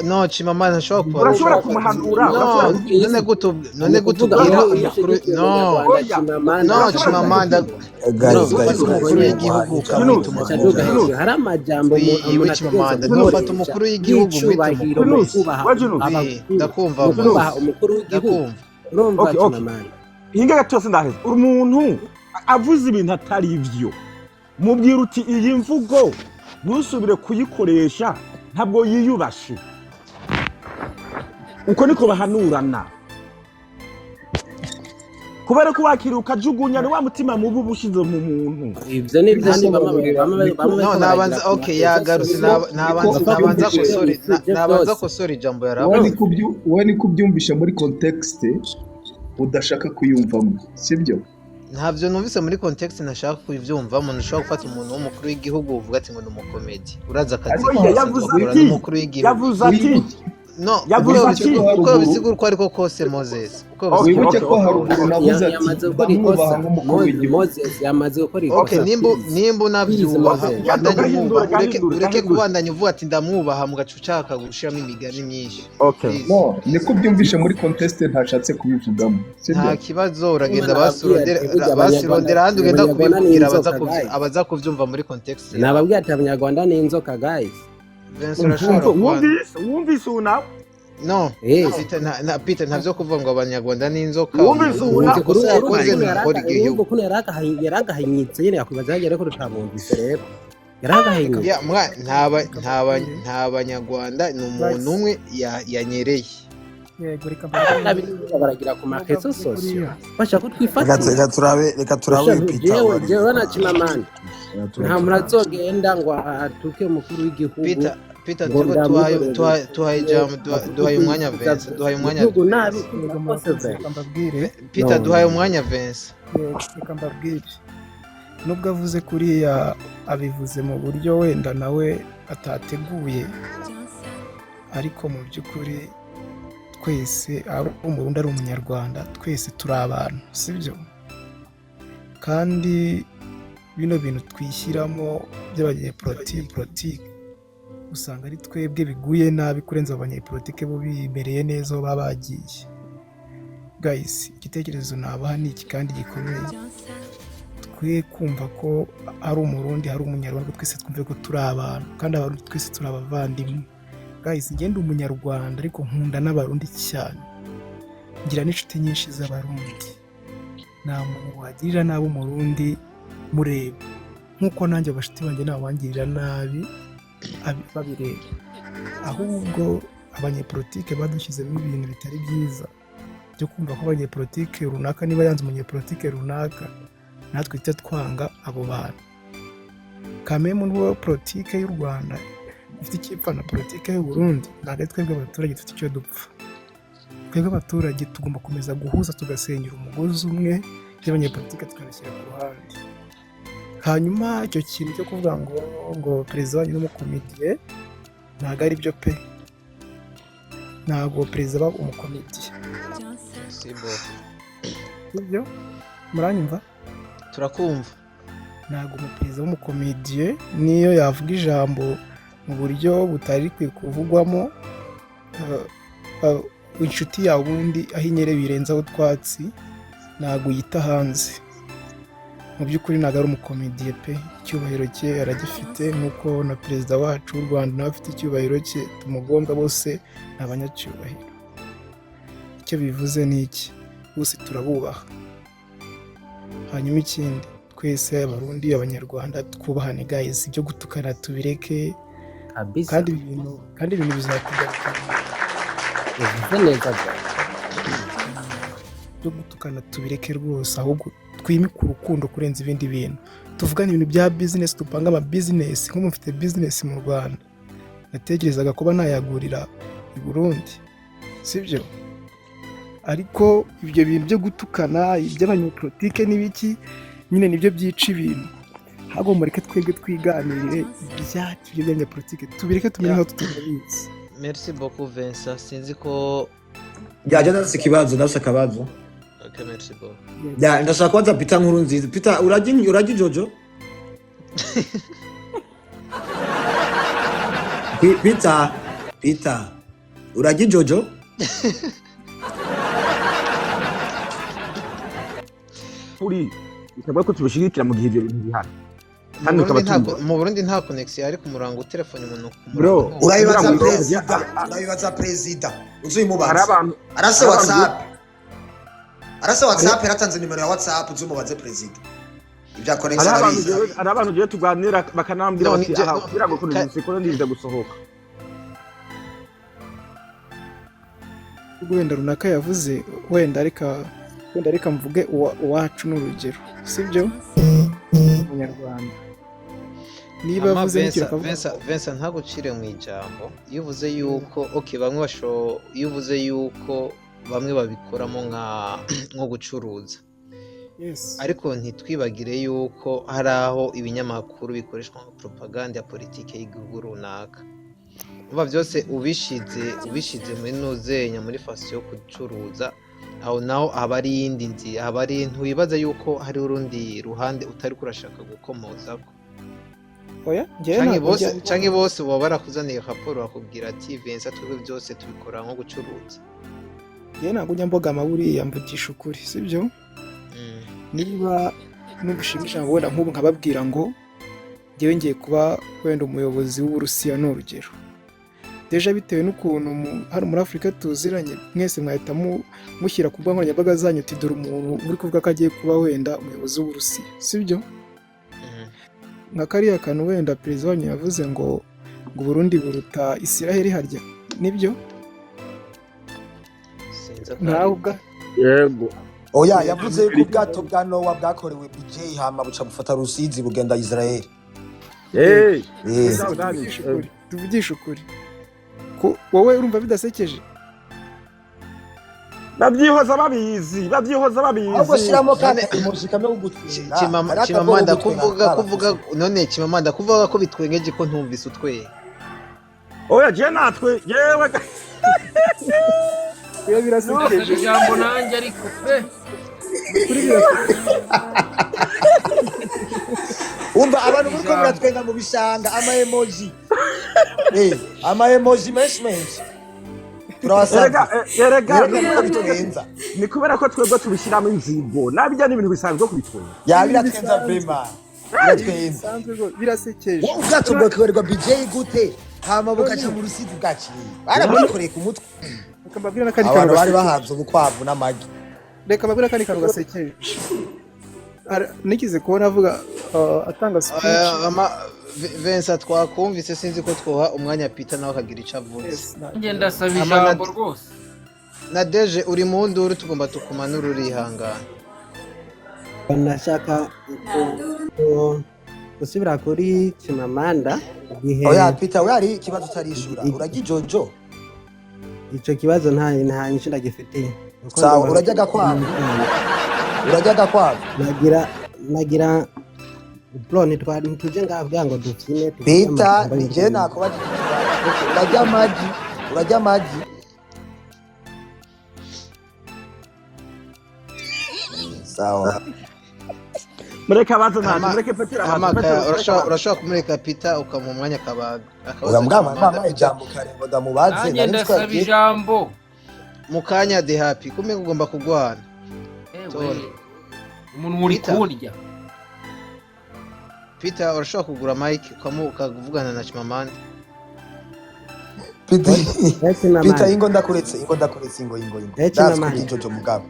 no Chimamanda ntashobora kuba urashobora kumuhanura, no urashobora none gute none gute ubwira umukuru, no Oya. no Chimamanda, Guys, no guys, gufata guys. umukuru w'igihugu ukamwita Acaduga umukomedi. hejuru hari amajambo Wiwe umuntu Chimamanda, ategerezwa ntufata gukoresha umukuru w'igihugu umwita n'icubahiro mu umukomedi. kubaha Wajunus. Oui, abakuru, ndakumva mu kubaha Moses, umukuru w'igihugu. ndakumva. Urumva Okay. Chimamanda? Hinga gato yose ndaheze. Umuntu avuze ibintu atari ivyo, mubwira uti: "Iyi mvugo ntusubire kuyikoresha, ntabwo yiyubashe." Uko niko bahanurana, kubera ko wakira ukajugunya ni wa mutima mubi uba ushize mu muntu. Ivyo ni byo bamwe bamwe No bariko baragira nabanza ku okay, marezo yagarutse. sosiyo, Nabanza bapfa nabanza kuvuga ivyo kosore bifuje nabanza vyose. kosora ijambo Wowe yaravuze. wowe ni kubyumvisha muri context udashaka kuyumvamo, sibyo? Ntabyo numvise muri context ntashaka kubyumvamo. Ntushobora gufata umuntu w'umukuru w'igihugu uvuga ati ngo ni umukomedi, urazi akazi Oya, kose yavuze bakora ati n'umukuru w'igihugu. Yavuze ati Wibuke No, uko yavuze wibuke ati ko uko haruguru bisigura uko ariko kose, Moses, uko Okay. bisigura wibuke uko ko ariko haruguru kose. navuze ati Yamaze gukora ndamwubaha ikosa. nk'umukuru w'igihugu. Moses yamaze gukora Okay, ikosa. nimba Please, nimba please, unavyubaha Moses. ubandanye Gahindura, umwubaha, ureke gahindura, ureke gahindura. kubandanya uvuga ati ndamwubaha, mugaca ushaka gushiramo imigani myinshi. Okay. Please. No, niko ubyumvishe muri context ntashatse kubivugamo, sibyo? Nta kibazo, uragenda Nababwiye basurondera ati burya abanyarwanda basurondera ahandi ugenda abanyarwanda ni kubivugira inzoka guys. Abaza kuvyumva muri context yawe. Nababwiye ati abanyarwanda ni inzoka guys. Vincent, urashobora kuba Wumvise ubu nawe? No. Eh. Peter, na Peter, ntavyo kuvuga ngo abanyarwanda ni inzoka. Wumvise ubu Umuntu nawe? ikosa yakoze Urumva ni ugukora ukuntu igihugu. ukuntu yaragahinyitse nyene, yakwibaza yagiye, ariko tutamwumvise rero yaragahinyitse. Ya mwa ntaba ntaba nta banyarwanda, ni umuntu umwe yanyereye. Yego, reka mbabwire. Nabi baragira ku Nubwo ma réseaux avuze sociaux kuriya, bashaka Reka kutwifatira. reka turabe, reka turabe Usha uyu Peter jewe uwo ari jewe we. na Chimamanda, nta muntu azogenda ngo atuke umukuru w'igihugu Peter, Peter, ngo turiko tuhaye ndamuhorere tuhaye ijambo, bavuge duhaye umwanya kwifuza Vincent, duhaye umwanya igihugu nabi Vincent. Yego, kose murakoze. ve. Reka mbabwire. Peter, No, duhaye umwanya Vincent. Yego, reka mbabwire. Nubwo avuze kuriya, abivuze mu buryo wenda nawe atateguye, ariko mu by'ukuri twese, ari Umurundi ari Umunyarwanda, twese turi abantu, sibyo? Kandi bino bintu twishyiramo by'abanyepolitiki usanga ari twebwe biguye nabi kurenza abanyepolitike bo bimereye neza aho baba bagiye. Guys, igitekerezo nabaha ni iki kandi gikomeye: twe kumva ko ari Umurundi, hari Umunyarwanda, twese twumve ko turi abantu, kandi Abarundi twese turi abavandimwe. Guys, ngenda Umunyarwanda ariko nkunda n'Abarundi cyane, ngira n'inshuti nyinshi z'Abarundi. Nta muntu wagirira nabi Umurundi mureba, nk'uko nanjye abashuti banjye ntawangirira nabi babireba. Ahubwo abanyepolitike badushyizemo ibintu bitari byiza byo kumva ko abanyepolitike runaka niba yanze umunyepolitike runaka, natwe tujya twanga abo bantu. Kamemu n'uwo politike y'u Rwanda ifite icyo na politike y'u Burundi, ntabwo ari twebwe abaturage dufite icyo dupfa. Twebwe abaturage tugomba gukomeza guhuza, tugasenyera umugozi umwe, by'abanyepolitike tukabishyira ku ruhande. Hanyuma icyo kintu cyo kuvuga ngo perezida wanyu n'umukomediye, ntabwo ari byo pe. Ntabwo perezida aba umukomediye. Merci beaucoup. Sibyo? Muranyumva? Turakumva. Ntabwo umuperezida w'umukomediye, niyo yavuga ijambo mu buryo butari rikwiye kuvugwamo, inshuti yawe ubundi aho inyere birenzaho utwatsi ntabwo uyita hanze. Mu by'ukuri ntabwo ari umukomediye pe. Icyubahiro cye aragifite, nk'uko na perezida wacu w'u Rwanda nawe afite icyubahiro cye tumugombwa. Bose ni abanyacyubahiro. Icyo bivuze ni iki? Bose turabubaha. Hanyuma ikindi, twese Abarundi, Abanyarwanda, twubahane guys, ibyo gutukana tubireke. Kabisa. Kandi ibintu bizatugaruka. Uvuze neza bwa. Byo gutukana tubireke rwose, ahubwo twimike urukundo kurenza ibindi bintu. Tuvugane ibintu bya business, dupange ama business. Nk'ubu mfite business mu Rwanda, natekerezaga kuba nayagurira i Burundi, sibyo? Ariko ibyo bintu byo gutukana, iby'abanyepolitike n'ibiki nyine, nibyo byica ibintu. Ahubwo mureke twebwe twiganirire ibyacu, ibyo by'abanyepolitike tubireke, tumenye nkaho tutabizi. Merci beaucoup Vincent, sinzi ko Ya, je ndafise ikibazo, ndafise akabazo. Okay, merci beaucoup. Ya, ndashaka kubaza Peter nkuru nziza. Peter, urajya ijojo? Peter, Peter, urajya ijojo? Kuri bisabwa ko tubishigikira mu gihe ibyo bintu bihari Mu kandi Burundi tukaba nta tubibona. Mu Burundi nta connexion, ariko umurango utelefone umuntu ku Bro, murango ntuwo. Urabibaza kugira ngo perezida, urabibaza perezida, uzuyimubaza. Hari abantu Arase hari abantu WhatsApp, arase WhatsApp, yaratanze nimero ya WhatsApp, uzumubaze perezida ibya connexion. Hari abantu Arabizi. hari abantu jewe tuganira bakanambwira No, bati aha kugira ngo kuko ndinze gusohoka. Ubwo wenda runaka yavuze, wenda reka mvuge uwacu n'urugero, sibyo? Umunyarwanda niba Ama avuze n'icyo Vincent, akavuga Vincent, Vincent, ntagucire mu ijambo. Iyo uvuze yuko okay, bamwe basho, iyo uvuze yuko bamwe babikoramo nko gucuruza, ariko ntitwibagire yuko hari aho ibinyamakuru bikoreshwa nka propaganda ya politike y'igihugu runaka. Umva, byose ubishize muri nuzenya muri façon yo gucuruza, aho naho aba ari iyindi nzira, aba ari ntiwibaza yuko hari urundi ruhande utari kurashaka gukomozako? Oya, njyewe Canke ntabwo bose njya canke bose baba barakuzaniye raporo bakubwira ati: "Vincent, twebwe byose tubikora nko gucuruza." Njyewe ntabwo njya mbogama, buriya mvugisha ukuri, sibyo? Niba nubushimisha wenda nk'ubu nkababwira ngo njyewe ngiye kuba wenda umuyobozi w'Uburusiya, ni urugero, déjà bitewe n'ukuntu hano muri Afurika tuziranye, mwese mwahita mushyira ku mbuga nkoranyambaga zanyu uti: "Dore umuntu uri kuvuga ko agiye kuba wenda umuyobozi w'Uburusiya," sibyo? Nka kariya kantu wenda perezida wanyu yavuze ngo Burundi buruta Isiraheli, harya nibyo? Sinzi Nawe akari. ubwa Yego. Oya, yavuze yuko ubwato bwa Nowa bwakorewe BJ, hama buca bufata Rusizi bugenda Israel. Eh. Eh. Tuvugishe ukuri, tuvugishe ukuri. Wowe urumva bidasekeje? Babyihoza babizi, babyihoza Ahubwo babizi. shiramo None kandi emoji kamwe kugutwenga. Chimama- Hari akagogo Chimamanda gutwenga kuvuga kuvuga karakoze. none Chimamanda kuvuga ko bitwengeje ko ntumvise utwenga. Oya, je natwe yewe. Oya, birasekeje. Ijambo nanjye ariko pe. Kuri birasekeje. Umva abantu muriko Ijambo. muratwenga mu bishanga, ama emoji. Ama emoji menshi menshi. Turabasabye. Erega erega Mwerekane ko bitwenza. Ni kubera ko twebwe tubishyiramo inzigo, nabijya n'ibintu bisanzwe kubitwenga. Ya, Ibintu biratwenza bisanzwe. vraiment. Ibintu Biratwenza. bisanzwe rwose, birasekeje. Wowe ubwato bwakorerwa BJ gute? Hama bugaca None mu Rusizi bwaciye. Barabwikoreye ku mutwe. Reka mbabwire n'akandi kantu Abantu bari gasekeje. bahanze ubukwavu n'amagi. Reka mbabwire akandi kantu gasekeje. Nigeze kubona avuga, atanga speech. Vincent, twakumvise, sinzi ko twoha umwanya Peter nawe akagira ico avuze. Yes, nta Njye kibazo. ndasaba Ama na, ijambo rwose. na Deje uri mu nduru, tugomba tukumanura, urihangana. Ndashaka gusubira kuri Chimamanda igihe Oya Peter, we hari ikibazo utarishura. Urarya ijojo? Ico kibazo nta nyishu ndagifitiye. Kuko Sawa, ndumva urarya agakwavu? Urarya agakwavu? Nagira bro, ntituje ngaha kugira ngo dufyine, tuvuge Peter, amagambo ni je y'urwenya. nakubajije ikibazo. Urarya amagi? Urarya amagi? Sawa. Mureke abaze ntacyo, Ama mureke Petero abaze. ama Petero, Kaya, mureke urashobora abaze. urashobora kumureka Peter ukamuha umwanya akabaga Oya akabaza mugabo Chimamanda. mama ijambo kare ngo ndamubaze, Nanjye nari nzi ko ndasaba yagiye. ijambo. Mu kanya de happy kumbe ugomba kugwana. Ewe, Tora. umuntu uri Peter. kundya. Peter, urashobora kugura mic ukavugana na Chimamanda. Peter, Eh, Peter, Chimamanda. ingo ndakuretse, ingo ndakuretse, ingo ingo ingo. Eh, Ndazi kurya Chimamanda. ijojo mugabo.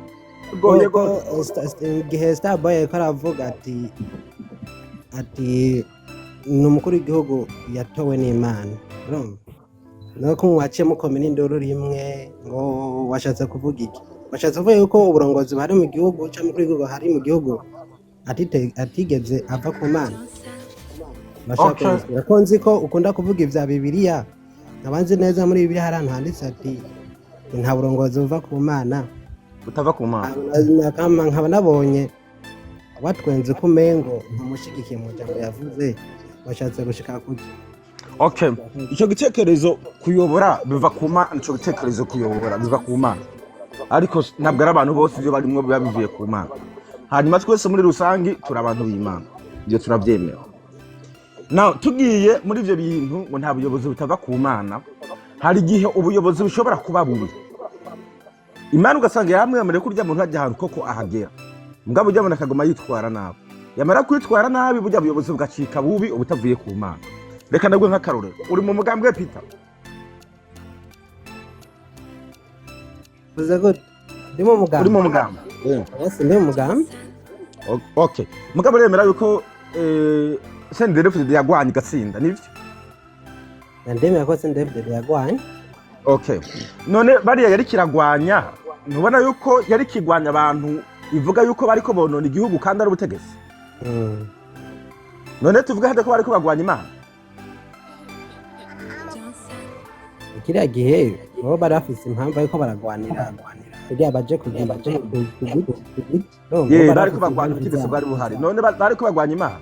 Go, yego. Ko igihe Starboy yariko aravuga ati ni umukuru w'igihugu yatowe n'Imana, urumva nuko mwaciye mukomera induru rimwe ngo washatse kuvuga iki? Washatse kuvuga yuko uburongozi buhari mu gihugu cyangwa umukuru w'igihugu hari mu gihugu atigeze ava ku Mana? Bashaka kubisubira ko nzi ko ukunda kuvuga ibya Bibiliya, nkaba nzi neza muri Bibiliya hari ahantu handitse ati nta burongozi buva ku Mana, Utava ku Mana. Nkaba nabonye watwenze ko umengo ntumushigikiye mu jambo yavuze, washatse gushika kuki? Okay, icyo gitekerezo kuyobora biva ku Mana, icyo gitekerezo kuyobora biva ku Mana, ariko ntabwo ari abantu bose ibyo barimwo biba bivuye ku Mana. Hanyuma twese muri rusange turi abantu b'Imana, ibyo turabyemera. Now tugiye muri ibyo bintu ngo nta buyobozi butava ku Mana, hari igihe ubuyobozi bushobora kuba bubi, Imana ugasanga yamwemereye ko urya muntu ajya ahantu koko ahagera, mugabo ujya abona akaguma yitwara nabi, yamara kwitwara nabi burya buyobozi bugacika bubi ubutavuye ku Mana. Reka nabwo nk'akarorero, uri mu mugambwe Peter? Uvuze gute? Ndi mu mugambi. Uri mu mugambi? Yes, ndi mu mugambi. Okay, mugabo uremera yuko CNDD-FDD yagwanye igatsinda, nivyo? Ndemera ko CNDD-FDD yagwanye. Okay, none bariya yari kiragwanya, ntubona yuko yari kigwanya abantu ivuga yuko bariko bonona igihugu kandi ari ubutegetsi? None tuvuge hade ko bariko bagwanya Imana? Kiriya gihe bo bari bafise impamvu ariko baragwanira kugira baje kugira baje ku giti. Ye, bariko bagwanya ubutegetsi bwari buhari, none bariko bagwanya Imana?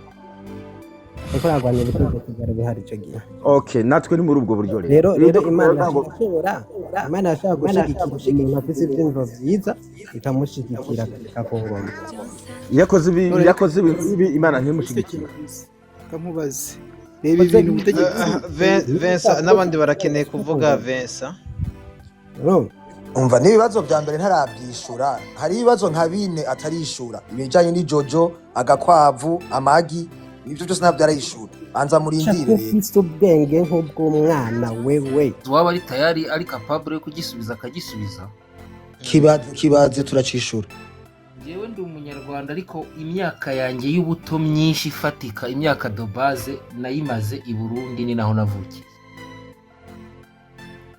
Ariko baragwanira ubutegetsi bwari buhari ico gihe. Okay, natwe ni muri ubwo buryo rero. Rero Imana irashobora, Imana irashobora gushigikira umuntu afise ivyiyumviro vyiza, ikamushigikira agashika ku ngoma. Iyo akoze ibi, iyo akoze ibintu bibi, Imana ntimushigikira. Kamubaze, reba ibintu ubutegetsi. Vincent n'abandi barakeneye kuvuga, Vincent. Umva, n'ibibazo vya mbere ntarabyishura, hari ibibazo nka bine atarishura, ibijanye n'ijojo, agakwavu, amagi, ibyo byose ntabyo arayishura. Banza murindire Ko rero. ufise ubwenge nk'ubw'umwana wewe. Waba ari tayari, ari capable yo kugisubiza, akagisubiza. Kibaze, kibaze, turacishura. Njyewe ndi umunyarwanda, ariko imyaka yanjye y'ubuto myinshi ifatika, imyaka de base, nayimaze i Burundi, ni naho navukiye.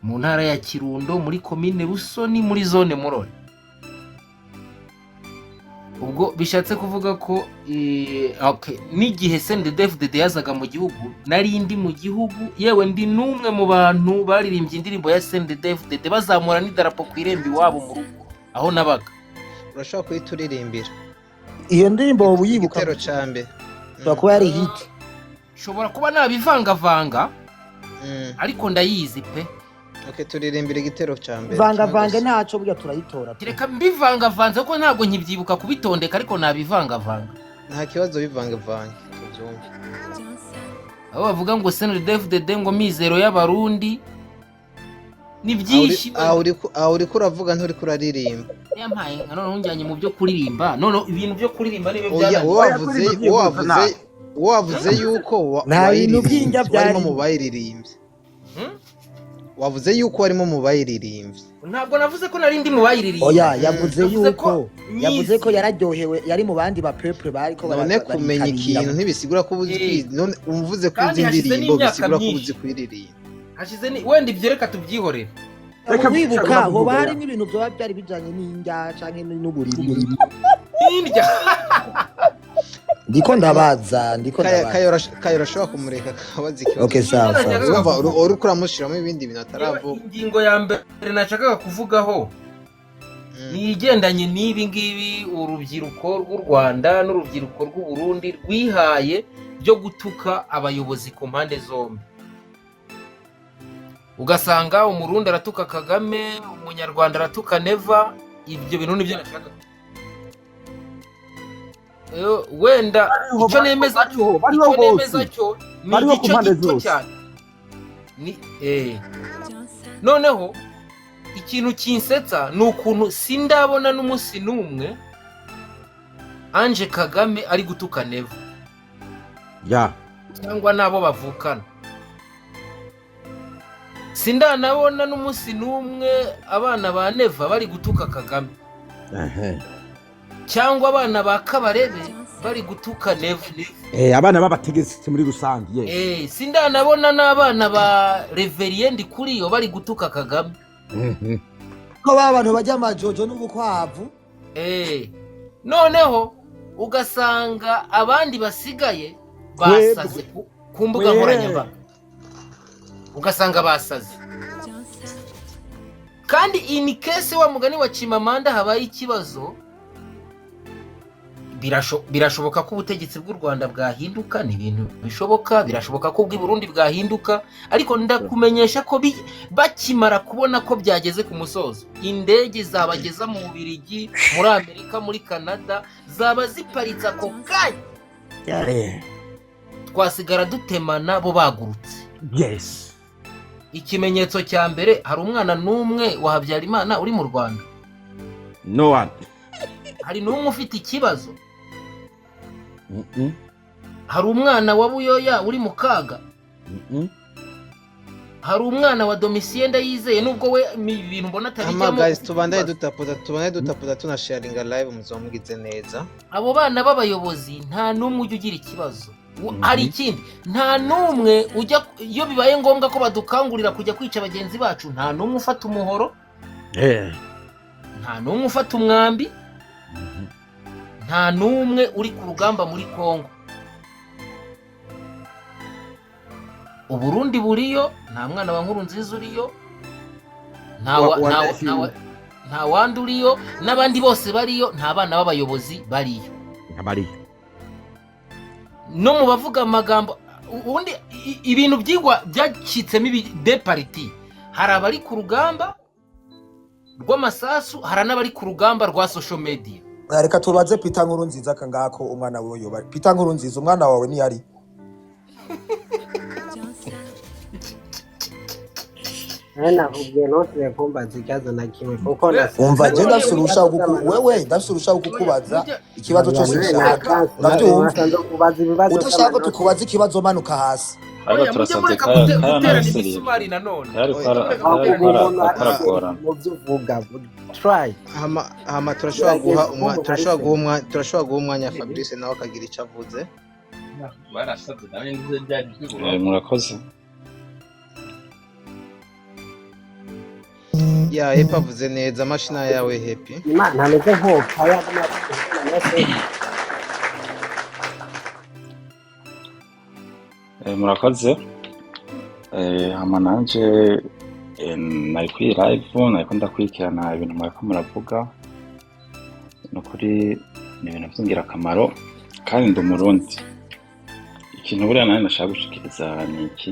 Mu ntara ya Kirundo, muri komine Busoni, muri zone Murore. Ubwo bishatse kuvuga ko okay, n'igihe CNDD-FDD yazaga mu gihugu, nari ndi mu gihugu. Yewe, ndi n'umwe mu bantu baririmbye indirimbo ya CNDD-FDD, bazamura n'idarapo ku irembo iwabo mu rugo aho nabaga. Urashobora kuyituririmbira? Iyo ndirimbo wowe uyibuka? Igitero ca mbere. Ishobora kuba yari hit. Nshobora kuba nabivangavanga, ariko ndayizi pe. Okay, turirimbira igitero ca mbere. Vangavange ntaco, burya turayitora. Reka mbivangavanze kuko ntabwo nkibyibuka kubitondeka, ariko nabivangavanga. Nta kibazo, bivangavange tubyumve. Aho bavuga ngo CNDD-FDD, ngo mizero y'Abarundi, ni byinshi. Aho uriko uravuga, nturiko uraririmba. Yampaye nka noneho unjyanye mu byo kuririmba. Noneho ibintu byo kuririmba nibyo Oya. byananiye. Wowe wavuze yuko Nta bintu wayiririmbye, by'indya warimo byari. mu bayiririmbye. Wavuze yuko warimo mu bayiririmbye. Ntabwo navuze ko nari ndi mu bayiririmbye. Oya, yavuze Navuze ko yuko yavuze ko yararyohewe, yari mu bandi ba peuple bariko None kumenya ikintu ntibisigura ko uzi none umvuze ko uzi Kandi hashize indirimbo n'imyaka bisigura ko myinshi. uzi kuyiririmba? Hashize ni wenda ibyo, reka tubyihorere. Wibuka hoba harimo ibintu vyoba byari bijanye n'indya canke n'uburimyi? N'indya? Ndiko ndabaza, ndiko ndabaza. Kayo, urashobora kumureka akabaza ikibazo? Okay, sawa, sawa. Urumva uriko uramushiramo ibindi bintu ataravuga. Ingingo ya mbere nashakaga kuvugaho ni igendanye n'ibi ngibi urubyiruko rw'u Rwanda n'urubyiruko rw'u Burundi rwihaye byo gutuka abayobozi ku mpande zombi, ugasanga Umurundi aratuka Kagame, Umunyarwanda aratuka Neva. Ibyo bintu nibyo nashaka. Wenda icyo nemeza cyo Bariho icyo nemeza bose. cyo ni Bariho ku igice mpande gito zose. cyane ni noneho ikintu kinsetsa ni ukuntu sindabona n'umunsi n'umwe Ange Kagame ari gutuka Neva cyangwa n'abo bavukana. Sindanabona n'umunsi n'umwe abana ba Neva bari gutuka Kagame cyangwa abana ba Kabarebe bari gutuka Neva. Abana b'abategetsi muri rusange, yes. Sindanabona n'abana ba Reverien Ndikuriyo bari gutuka Kagame. Ko ba bantu bajya amajojo n'ubukwavu. Noneho ugasanga abandi basigaye basaze ku mbuga nkoranyambaga, ugasanga basaze. Kandi in case wa mugani wa Chimamanda habaye ikibazo, birashoboka ko ubutegetsi bw'u Rwanda bwahinduka, ni ibintu bishoboka. Birashoboka ko ubw'i Burundi bwahinduka, ariko ndakumenyesha ko bakimara kubona ko byageze ku musozo, indege zabageza mu Bubiligi, muri Amerika, muri Canada zaba ziparitse ako kanya. Twasigara dutemana bo bagurutse. Ikimenyetso cya mbere, hari umwana n'umwe wa Habyarimana uri mu Rwanda? No one. Hari n'umwe ufite ikibazo? Hari umwana wa Buyoya uri mu kaga? Hari umwana wa Domitien Ndayizeye, nubwo we ibintu mbona Ama atabijyamo? guys, tubandanye dutapoza, tubandanye dutapoza, tunasharinga live, muzoba mugize neza. Abo bana b'abayobozi nta n'umwe ujya ugira ikibazo. Hari ikindi, nta n'umwe ujya, iyo bibaye ngombwa ko badukangurira kujya kwica bagenzi bacu, nta n'umwe ufata umuhoro, nta n'umwe ufata umwambi, nta n'umwe uri ku rugamba muri Kongo. Uburundi buriyo, nta mwana wa Nkurunziza uriyo, nta wandi uriyo, n'abandi bose bariyo, nta bana b'abayobozi bariyo. Abariyo. No mu bavuga amagambo ubundi ibintu byigwa byacitsemo ibi deux parties: hari abari ku rugamba rw'amasasu, hari n'abari ku rugamba rwa social media. Oya, reka tubaze Peter Nkurunziza aka ngako umwana wiwe yoba. Peter Nkurunziza, umwana wawe ntiyari? Nawe nakubwiye ntutire kumbaza ikibazo na kimwe kuko Umva, je ndafise urushaho kuku wewe, ndafise urushaho kukubaza ikibazo cyose ushaka, urabyumva? Ubaza ibibazo. Udashaka ko tukubaza ikibazo, manuka hasi. Ariko Oya, mujye turasanze mureka Kaya Kaya nawe guterana seriye imisumari nanone. Kaya ariko Mujye mureka ariko guterana. Umuntu ari aragorana. mu byo uvuga, try. Hama turashobora guha Gerageza umwa kuba umuntu ari turashobora guha seriye. umwa turashobora guha umwanya Fabrice nawe akagira icyo avuze. Barasabye nawe ngize byari by'ubururu. Murakoze. Ya, Happy avuze neza. Amashina yawe, Happy. Imana ntameze nk'uwo yaguma amaraso. Murakoze. Hama nanje nari kuri live, nariko ndakurikirana ibintu mwariko muravuga. Nukuri ni ibintu vy'ingirakamaro, kandi ndi Umurundi. Ikintu buriya nari nashaka gushikiriza ni iki.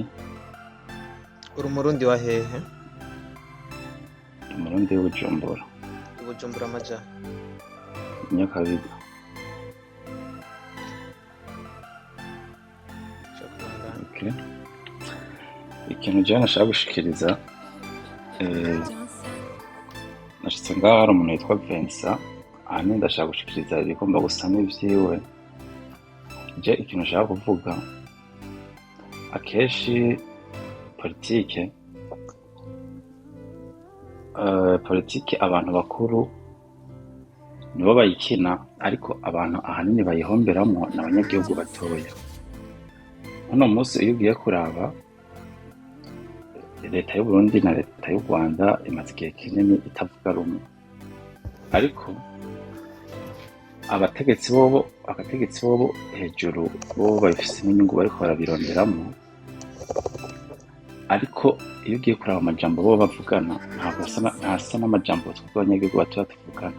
Uri Umurundi wa hehe? Ndi Umurundi w'Ubujumbura. Bujumbura amaja? Nyakabiga. Okay. Ikintu jewe nashaka gushikiriza, nashitse ngaha hari umuntu yitwa Vincent. Ahanini ndashaka gushikiriza ibigomba gusa n'ivyiwe. Je ikintu nshaka kuvuga, akenshi politike abantu bakuru nibo bayikina, ariko abantu ahanini bayihomberamwo ni abanyagihugu batoya. Uno munsi iyo ugiye kuraba, leta y'Uburundi na leta y'u Rwanda imaze igihe kinini itavuga rumwe, ariko abategetsi bobo hejuru bobo babifisemo inyungu, bariko barabironderamwo. Ariko iyo ugiye kuraba amajambo bo bavugana, ntabwo asa ntasa n'amajambo twebwe abanyagihugu batoya tuvugana.